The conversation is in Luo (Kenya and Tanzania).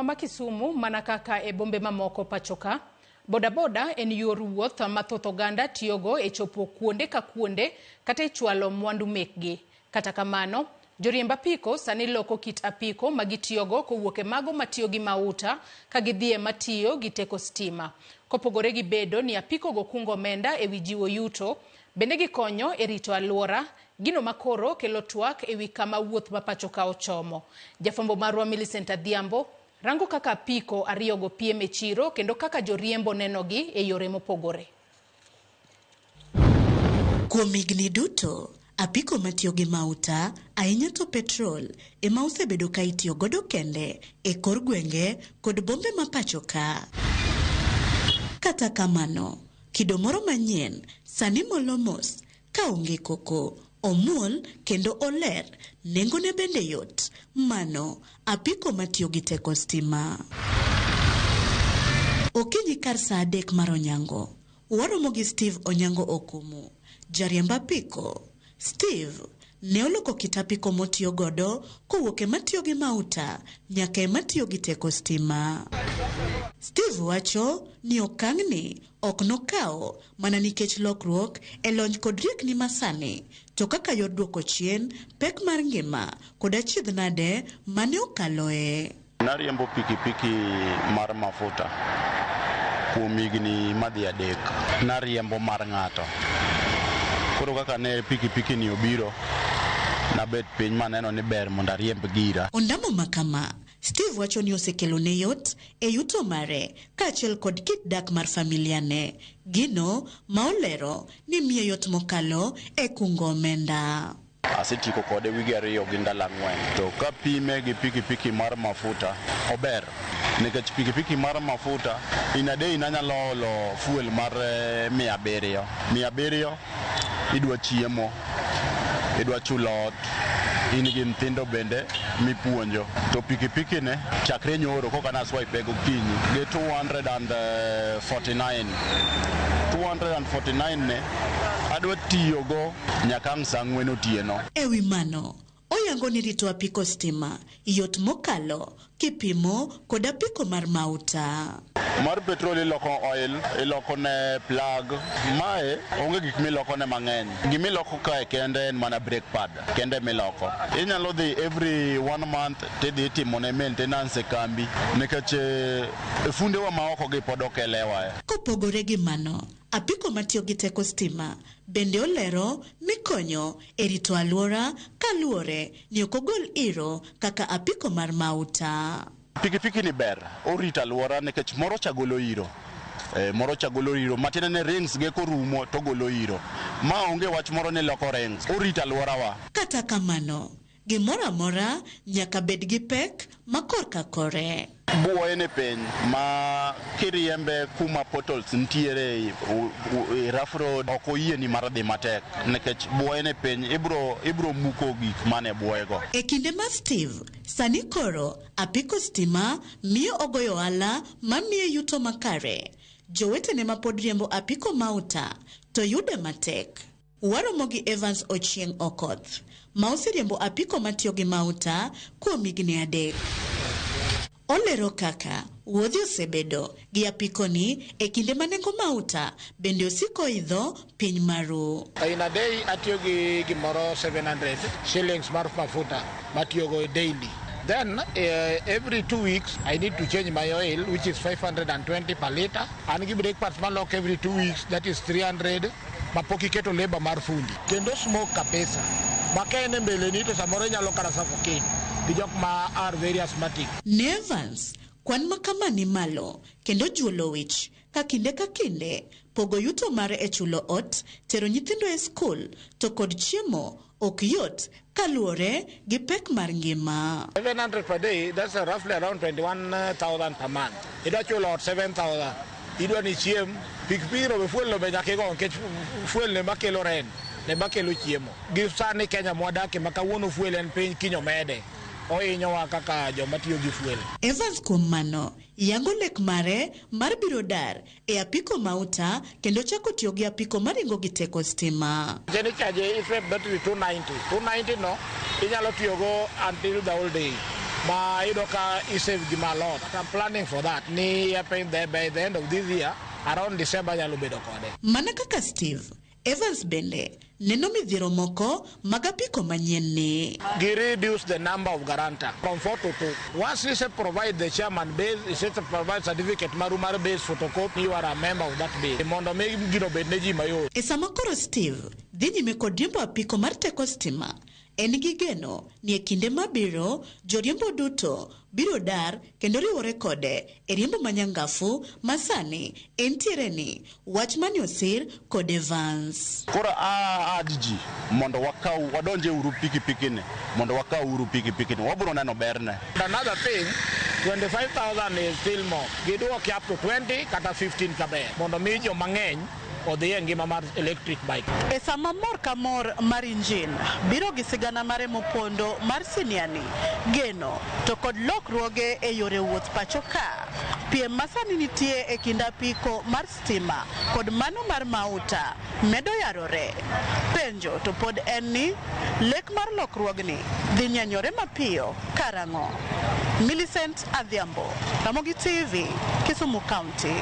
Ma Kisumu mana kaka e bombe mamoko pachoka, bodaboda en yor wuoth ma thoth oganda tiyogo e chopo kuonde ka kuonde kata e chwalo mwandu mekgi. Kata kamano, joriemb apiko sani loko kit apiko ma gitiyogo kowuok e mago matiyo gi mauta ka gidhi e matiyo gi teko stima. Kopogore gi bedo ni apikogo kungo omenda e wi jiwo yuto, bende gikonyo e rito alwora, gino makoro kelo twak e wi kama wuoth ma pachoka ochomo. Jafwambo marwa Millicent Adhiambo rango kaka apiko ariyogo piem e chiro kendo kaka joriembo nenogi e yore mopogore. Kuom higni duto, apiko matiyo gi mauta, ahinya to petrol, ema osebedo ka itiyo godo kende e kor gwenge kod bombe ma pacho ka. Kata kamano, kido moro manyien sani molo mos ka onge koko, omuol kendo oler, nengone bende yot. Mano apiko matiyo gi teko stima. Okinyi kar saa 3 mar onyango, waromo gi Steve Onyango Okumu, jariemb apiko. Steve ne oloko kit apiko motiyo godo kowuok e matiyo gi mauta nyaka e matiyo gi teko stima. Steve wacho ni okang'ni ok nokawo mana nikech lokruok e lony kod riekni masani, to kaka yor duoko chien pek mar ngima kod achiedh nade mane okaloe. Nariembo pikipiki mar mafuta kuom higni madhi 3. Nariembo mar ng'ato. Koro kaka ne pikipiki ni obiro, nabet piny maneno ni ber mondo ariemb gira. Ondamo makama, Steve wacho ni osekelo ne yot e yuto mare kaachiel kod kit dak mar familia ne, gino ma olero ni miye yot mokalo e kungo omenda. Asetieko kode wige 2 gi ndalo 4. To kapime gi pikipiki mar mafuta, ober. Nikech pikipiki mar mafuta, in a day nanyalo olo fuel mar 700. 700 idwa chiemo, idwa chulo ot, in gi nyithindo bende mipuonjo. To pikipiki ne, chakre nyoro koka na swipe gokinyi gi 249. 249 ne adwa tiyogo nyaka ang' saa 4 otieno. Ewi mano, oyango ni rito apiko stima yot mokalo kipimo kod apiko mar mauta. Mar petrol iloko oil, iloko ne plug. Mae onge gik miloko ne mang'eny. Gimiloko kae kende en mana brake pad kende miloko. Inyalo dhi every 1 month tidhi itimo ne maintenance e kambi nikech fundewa ma oko gi pod ok elewa. Kopogore gi mano, apiko matiyo gi teko stima bende olero ni konyo e rito alwora kaluwore ni ok ogol iro kaka apiko mar mauta. Pikipiki ni ber, orito alwora nikech moro cha golo iro. Moro cha golo iro, matiende ni rings ge korumo to golo iro. Ma onge wach moro ni loko rings, orito alworawa. Kata kamano, gimoro amora nyaka bed gi pek ma korka kore. Buoye ni piny ma kiriembe kuma potholes nitiere e rough road ok oyieni mar dhi matek nikech buoye ni piny, ibro muko gik mane buoyego. E kinde ma Steve sani koro apiko stima miyo ogoyo ohala mamiye yuto makare, jowetene ma pod riembo apiko mauta to yude matek. Waromo gi Evans Ochieng' Okoth ma oseriembo apiko matiyo gi mauta kuom higni 3. Olero kaka wuodhi osebedo gi apikoni e kinde ma nengo mauta bende osiko idho piny maru. In a day atiyo gi gimoro 700 shillings mar mafuta matiyogo daily. Then every 2 weeks I need to change my oil, which is 520 per liter. An gi brake pads malok every 2 weeks, that is 300. Mapok iketo labor mar fundi. Kendo smoke kabisa. Ma ka en e mbeleni to samoro inyalo kata suffocate gi jok ma are very asthmatic. Ne Evans, kwan ma kama ni malo kendo juolo wich ka kinde ka kinde pogo yuto mare e chulo ot, tero nyithindo e skul to kod chiemo ok yot kaluwore gi pek mar ngima. 700 per day, that's roughly around 21,000 per month. Idwa chulo ot 7,000. Idwa ni chiem, pikipiki no be fuel no be nyaka igo nikech fuel ne makelo rent, ne makelo chiemo. Gi sani Kenya mwadake ma kawuono fuel en piny kiny omede. Ohinyowa kaka joma tiyo gi fuel. Evans kuom mano yango lek mare mar biro dar e apiko mauta kendo chako tiyo gi apiko maringo gi teko stima. Jeni charge iswep battery 290. 290 no inyalo tiyogo until the whole day. Ma iyudo ka isave gima a lot. But I'm planning for that. Ni happen there by the end of this year, around December nyalo bedo kode. Mana kaka Steve, Evans bende neno midhiero moko mag apiko manyien ni. Gi reduce the number of guarantor from 4 to 2. Once you say provide the chairman base, you say provide certificate maru mar base photocopy, you are a member of that base. Mondo mi gino bed ne ji mayot. E sama koro Steve dhi nyime kod riembo apiko mar teko stima, en gi geno ni e kinde mabiro joriembo duto biro dar kendo riwore kode e riembo manyangafu ma sani entiere ni wach mane osir kod Evans. Koro a urge ji mondo wakaw wadonje uru pikipiki ni mondo wakaw uru pikipiki ni wabiro neno berne. Another thing, 25,000 is still more. Giduoke up to 20 kata 15 kaber. Mondo mi joma ng'eny odhi e ngima mar electric bike. E sama mor ka mor mar injin biro gi sigana mare mopondo mar siniani, geno to kod lokruoge e yore wuoth pacho ka. Piem masani nitie e kind apiko mar stima kod mano mar mauta medo yarore. Penjo to pod en ni lek mar lokruogni dhi nyenyore mapiyo karang'o? Millicent Adhiambo, Ramogi TV, Kisumu County.